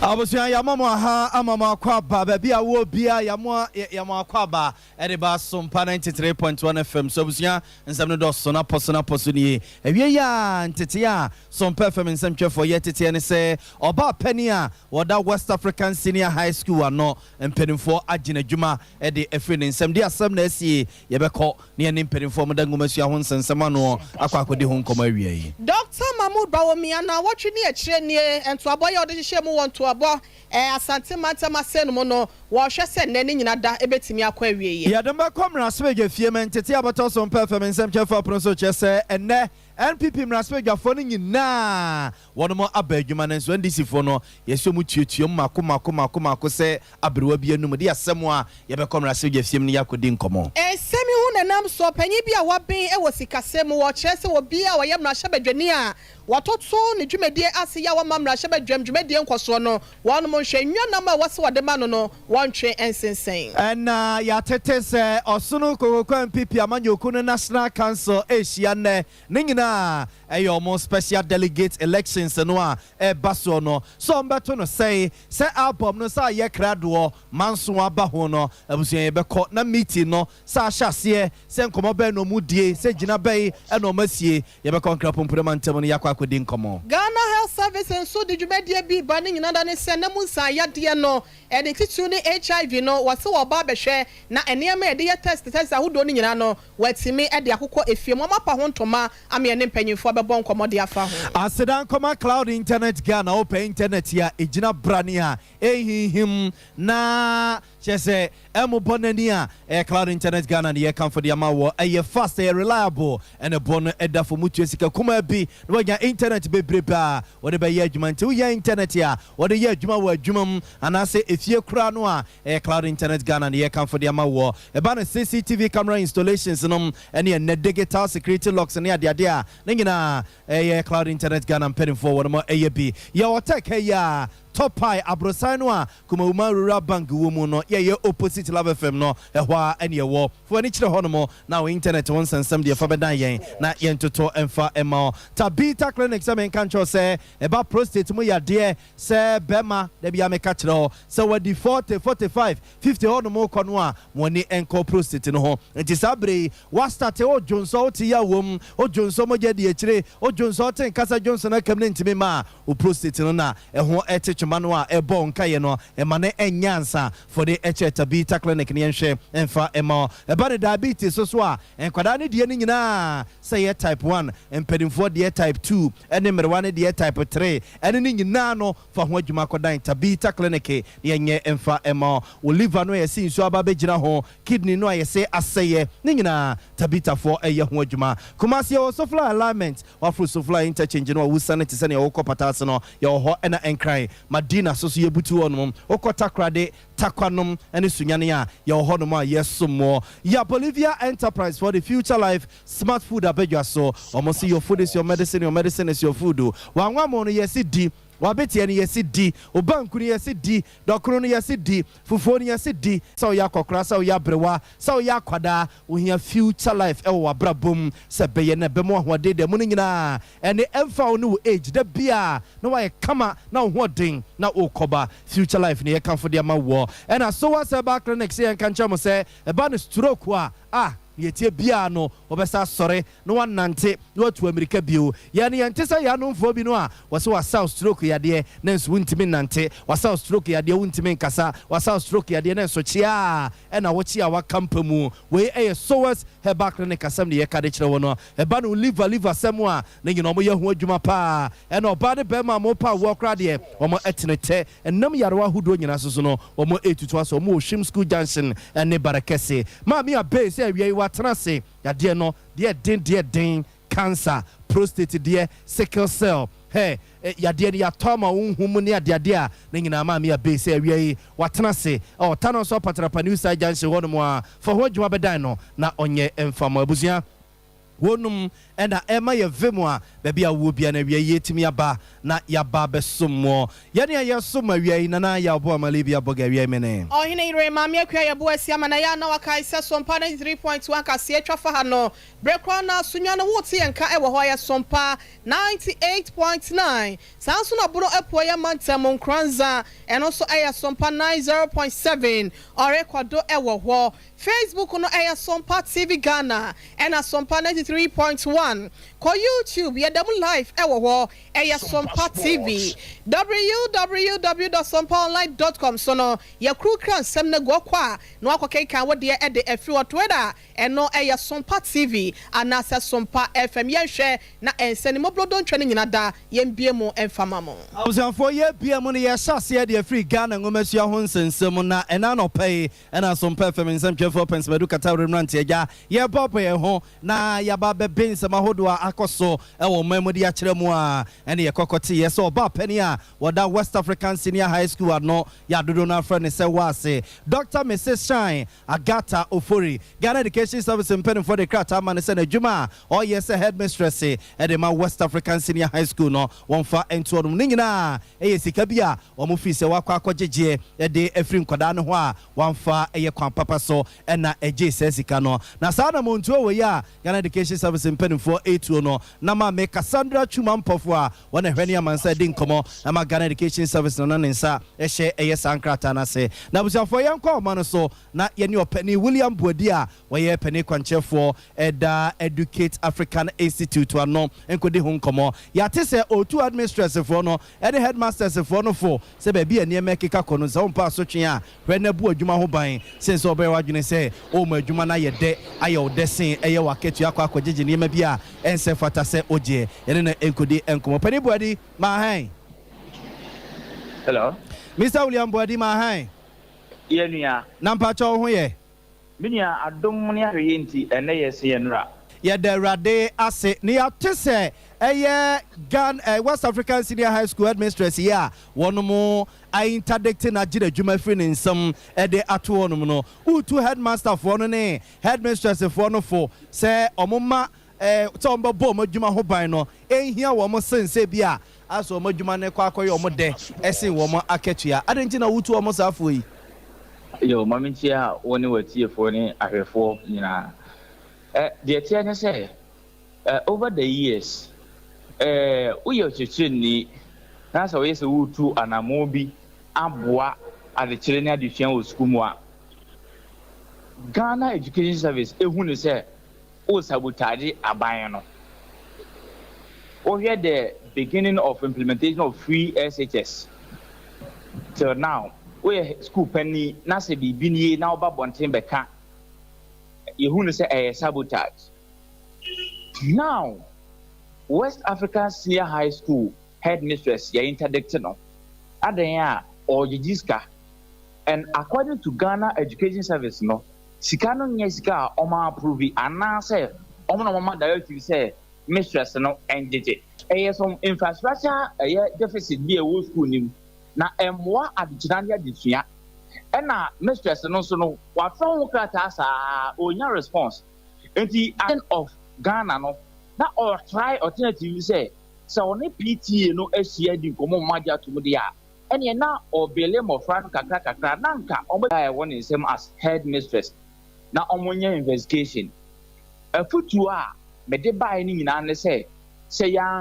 Abusua, yɛama mo aha, ama mo akɔ aba baabi a wɔ bia, yɛamo akɔ aba ɛde ba Sompa 93.1 FM so. Abusua, nsɛm no dɔso na pɔ so na pɔ so nie. Awie yi a, ntete a Sompa FM nsɛmtwerɛfoɔ yɛ teteɛ ne sɛ ɔbaa pani a wɔda West African Senior High School ano mpanimfoɔ agye n'adwuma de afiri ne nsɛm de asɛm na asie. Yɛbɛkɔ ne yɛne mpanimfoɔ mo da nwomasua ho nsɛnsɛm ano akɔ akɔdi ho nkɔmmɔ awia yi. Dr Mahmood Bawumia na wɔtwe ne akyire nie ntoabɔ yɛ ɔde hyehyɛ mu wɔ ntoabɔ Asante mantam ase no mu no, wɔhwɛ sɛ nnɛ ne nyina da ɛbɛtumi akɔ awie. Yɛde mbɛkɔ mmarahyɛbadwa fie ma ntete abɛtɔ so Mpɛ FM nsɛmtwerɛfoɔ apono so kyerɛ sɛ ɛnnɛ NPP mmarahyɛbadwafoɔ no nyinaa wɔnom aba adwuma no, nso NDC foɔ no yɛsɛ mu tuatua mu mako mako mako mako sɛ aberewa bi anum de asɛm a yɛbɛkɔ mmarahyɛbadwa fie mu no yɛakɔdi nkɔmmɔ. Nsɛm yi ho nanam so, ɔpanyin bi a waben wɔ sikasɛm mu wɔkyerɛ sɛ obi a wɔyɛ mmarahyɛbadwani a wɔtoto ne dwumadie ase yɛ a wɔma mmarahyɛbadwam dwumadie nkɔsoɔ no, wɔnom nhwɛ nnwanam a wɔsɛ wɔde ma no, wɔntwe nsensɛn. Ɛna yɛatete sɛ ɔsono kokoko NPP amanyɔku no National Council ɛhyia nnɛ. Ne nyinaa ɛyɛ ɔmo special delegate elections no a ɛba soɔ no sɛ ɔmbɛto no sɛe sɛ album no sɛ ayɛ kradoɔ manso aba ho no. Abusua, yɛbɛkɔ na meeting no sɛ ahyɛ aseɛ, sɛ nkɔmmɔ bɛn na ɔmo die, sɛ gyina bɛyi ɛna ɔmo asie. Yɛbɛkɔ Nkrapompere ntam no yɛakɔ akɔdi nkɔmmɔ. Ghana Health Service nso de dwumadie bi ba. Ne nyinaa da ne sɛ na mu nsa yadeɛ no ɛde titiriw ne HIV no, wɔse wɔba abɛhwɛ na nneɛma a yɛde yɛ test ahodoɔ no nyinaa no, wɔatumi de akokɔ efie mu. Wɔn apa ho ntoma ama yɛne mpanyinfoɔ bɛbɔ nkɔmmɔ de afa ho. Aseda nkɔma Cloud Internet Ghana. Wopɛ internet a ɛgyina brane a ɛhinhim na kyerɛ sɛ ɛmobɔ n'ani a, ɛyɛ Cloud Internet Ghana ne yɛkamfo de ama wɔ. Ɛyɛ fast, ɛyɛ reliable, ɛne boɔ no ɛda fam. Tua sika kumaa bi na wanya internet bebrebe a wɔde bɛyɛ adwuma. Nti woyɛ internet a wɔde yɛ adwuma wɔ adwuma mu anaasɛ efie koraa no a, ɛyɛ Cloud Internet Ghana ne yɛkamfo de ama wɔ. Ɛba no CCTV camera installations nom ɛne ɛnɛ digital security locks ne adeade a, ne nyinaa ɛyɛ Cloud Internet Ghana mpanimfoɔ wɔn ɛyɛ bi. Yɛwɔ Tech yi a Top Pie aborosan no a Kumawuma Rural Bank wɔ mu no, yɛyɛ opposite Love FM no, ɛhɔ a ɛne ɛwɔ. Fo ani kyerɛ hɔ nom na wo internet ho nsɛnsɛm deɛ fa bɛdan yɛn na yɛntoto mfa ɛma wo. Tabita Clinic sɛ menka nkyerɛw sɛ ɛba prostate mu yadeɛ sɛ bɛrima da bia meka kyerɛ hɔ sɛ wadi 40, 45, 50 hɔ nom kɔ no a, mo ani nkɔ prostate no ho. Nti saa bere yi wastart wodwo nsɔ, wote yɛ wom, wodwo nsɔ mogya di akyire, wodwo nsɔ wote nkasa dwo nsɔ no akam ne ntumi ma a, wo prostate no na ɛho ɛte twema no a ɛbɔ nkaeɛ no, ɛma ne ɛnyɛ ansa fɔde ɛkyɛ Tabita Clinic ne yɛnhwɛ ɛmfa ɛma wo. Ɛba ne diabetes so so a, nkwadaa ne deɛ no nyinaa sɛ yɛ type 1, mpanimfoɔ deɛ type 2, ɛne mmerewa ne deɛ type 3, ɛne ne nyinaa no, fa ho adwuma kɔdan Tabita Clinic ne yɛnyɛ ɛmfa ɛma wo. Wo liver no a yɛsɛ nsuo aba bɛgyina ho, kidney no a yɛsɛ asɛeɛ ne nyinaa, Tabitafoɔ ɛyɛ ho adwuma. Kumasi yɛwɔ Sofla Alignment, waforo Sofla Interchange no a wosane te sɛnea wokɔ Pataase no, yɛwɔ hɔ. Ɛna Nkran Madina so so yɛbutu hɔ nom. Wokɔ Takorade, Takwanom ne Sunyane a, yɛwɔ hɔ nom a yɛsom wɔ yɛ Bolivia Enterprise for the Future Life Smart Food abadwa so. Ɔmo se your food is your medicine, your medicine is your food. Wanwa no yɛsi di, wabeteɛ no yɛsi di, obanku no yɛsi di, dɔkono no yɛsi di, fufuo no yɛsi di. Sɛ woyɛ akɔkora, sɛ woyɛ aberewa, sɛ woyɛ akwadaa, wohia Future Life ɛwɔ w'abrabɔ mu sɛ bɛyɛ na ɛbɛmu ahoɔden da mu no nyinaa ɛne ɛmfa wo ne wo age da bia na wayɛ kama na wo hoɔden na wokɔba. Future Life ne yɛkamfo de ama wɔ. Ɛna so wa sɛ ɛba clinic sɛ yɛnka nkyerɛ mo sɛ ɛba no stroke a yɛtie biara no, wɔbɛsa asɔre na wanante na watu amirika bio. Yɛne yɛnte sɛ yɛanomfoɔ bi no a wɔsɛ wasaw stroke yadeɛ na nso wontumi nnante, wasaw stroke yadeɛ wontumi nkasa, wasaw stroke yadeɛ na nso kyea ɛna wokye a waka mpa mu. Wei ɛyɛ Soas Herbal Clinic asɛm ne yɛka de kyerɛ wɔ no. Ɛba no liver asɛm a, ne nyina ɔmo yɛ ho adwuma paa. Ɛna ɔbaa ne bɛrima a mopa awoɔ koraa deɛ, ɔmo ɛtene tɛ ɛnam yarewa ahodoɔ nyinaa so so no, ɔmo ɛtutu asɛ ɔmo wɔ Hwim School Junction ɛne Barekɛse. Maame abee sɛ awia yi watena ase yadeɛ no deɛ den deɛ den, cancer, prostate deɛ, sickle cell hɛ yadeɛ no yɛatɔ ama wo nhu mu ne adeade a, ne nyinaa maame abee sɛ awia yi watena ase ɔta no nso apatrapa New Side Junction hɔ nom a, fa ho adwuma bɛdan no na ɔnyɛ mfama. Abusua. Wɔnom ɛna ɛma yɛ vim a baabi a wowɔ bia no awia yi yɛtumi aba na yɛaba abɛsom moɔ. Yɛne a yɛsom awia yi, Nana Yaw Boama Libya Bɔga awia yi mene. Ɔhene yere, Maame Akua Yeboah Asiamah na yɛ a na wakae sɛ Sompa 93.1 kaseɛ twa fa ha no berɛ koraa na Sunyani no wote yɛn nka wɔ hɔ yɛ Sompa 98.9 saa nso na Bono Apueɛ Mantam Nkoranza ɛno nso ɛyɛ Sompa 90.7 ɔrekɔdo wɔ hɔ. Facebook no ɛyɛ Sompa TV Ghana ɛna Sompa 93.1. Kɔ YouTube, yɛda mu live ɛwɔ hɔ, ɛyɛ Sompa TV. www.sompaonline.com so no yɛkurukura nsɛm no agu ɔkɔ a na wakɔkenkan wo deɛ ɛde afiri hɔ. Twitter ɛno ɛyɛ Sompa TV anaasɛ Sompa FM. Yɛnhwɛ na ɛnsɛ ne mmɔborɔdɔ ntwa no nyina da yɛmbie mu mfa mo. Abusuafoɔ, yɛbia mu no, yɛhyɛ aseɛ deɛ firi Ghana nwomasua ho nsɛnsɛm na ɛna anɔpa yi ɛna Sompa FM nsɛmtwerɛfoɔ Pɛnsɛmadu Katawere mmeranteɛ agya yɛbɔbɔ yɛn ho na yɛaba bɛbe nsɛm ahodoɔ a akɔ so ɛwɔ ɔman mu de akyerɛ mu a ɛne yɛkɔkɔte yɛ sɛ ɔbaa pani a wɔda West African Senior High School ano yɛadodo no afrɛ ne sɛ WASSCE, Dr Mrs Shine Agatha Ofori, Ghana Education Service mpanimfoɔ de krataa ma ne sɛ n'adwuma a ɔyɛ sɛ headmistress ɛde ma West African Senior High School no wɔmfa ntoɔ nom. Ne nyinaa ɛyɛ sika bi a wɔn fii sɛ wakɔ akɔgyegyeɛ ɛde afiri nkwadaa no ho a wɔamfa ɛyɛ kwan papa so ɛna ɛgye sɛ sika no. Na saa na montuo wɔ yi a Ghana Education Service mpanimfoɔ ɛtuo no na maame Cassandra Twuma Mpɔfo a wɔn ɛhwɛ ne amansa di nkɔmmɔ na ma Ghana Education Service no na ne nsa ɛhyɛ ɛyɛ saa nkrataa no ase. Na abusuafoɔ, yɛnkɔ ɔma no so na yɛne ɔpani William Buadi a wɔyɛ pani kwankyerɛfoɔ ɛda Educate African Institute ano nkɔdi ho nkɔmmɔ. Yɛate sɛ ɔtu headmistressfoɔ no ɛne headmastersfoɔ no fo sɛ baabi a nneɛma ɛkeka kɔ no sɛ wompa asotwe a hwɛ na bu adwuma ho ban sen sɛ ɔbɛyɛ w'adwene sɛ ɔma adwuma no ayɛ dɛ ayɛ wo dɛ sen ɛyɛ w'akatua akɔ akɔgyegye nneɛma bi a ɛnsɛ fata sɛ ogyeɛ. Yɛne no nkɔdi nkɔmmɔ. Pani Buadi, maahan. Hello. Mr William Buadi, maahan. Yɛ nua. Na mpakyɛ wo ho yɛ? Me nua, adom ne ahwɛyɛ nti ɛnɛ yɛ se yɛ nora. Yɛda Awurade ase. Ne yɛate sɛ ɛyɛ Gan West African Senior High School headmistress yi a wɔnom interdicte na agye n'adwuma firi ne nsam ɛde ato hɔnom no, wotu headmasterfoɔ no ne headmistressfoɔ no fo sɛ ɔmo ma sɛ ɔmo bɛbɔ ɔmo adwuma ho ban no ɛnhia wɔn sen sɛ bi a asɛ ɔmo adwuma no kɔ akɔyɛ ɔmo dɛ ɛsen wɔn akatua. Ade nti na wotu ɔmo saa afoɔ yi? Yo, maame, nkyia wo ne w'atiefoɔ ne ahwɛfoɔ nyinaa. Deɛ teɛ ne sɛ over the years woyɛ ɔkyerɛkyerɛni na sɛ woyɛ sɛ woretu anammɔn bi aboa adekyerɛ ne adesua wɔ sukuu mu a, Ghana Education Service ehu ne sɛ o sabotage aban no. Wohwɛ the beginning of implementation of free SHS till now, woyɛ school panyin na sɛ biribi nie na woba bɔnten bɛka, yɛhu no sɛ ɛyɛ sabotage. Now West African Senior High School headmistress yɛ interdict no adan a ɔgyegye sika, and according to Ghana Education Service no, sika no nyɛ sika a ɔmo approve anaasɛ ɔmo na ɔmo directive sɛ mistress no ɛngyegye. Ɛyɛ some infrastructure ɛyɛ deficit bi a ɛwɔ school nim na ɛmmoa adekyerɛ ne adesua, ɛna mistress no nso no wafɛ ho krataa saa onya response. Nti of Ghana no na ɔtry alternative sɛ ɔne PTA no ahyia di nkɔmɔ ɔmo agye ato mu deɛ a, ɛneɛ na ɔbele mmɔfra no kakra kakra na nka ɔmo a ɛwɔ ne nsam as head mistress na ɔmo nyɛ investigation. Afutuo a mede baeɛ no nyinaa ne sɛ yɛn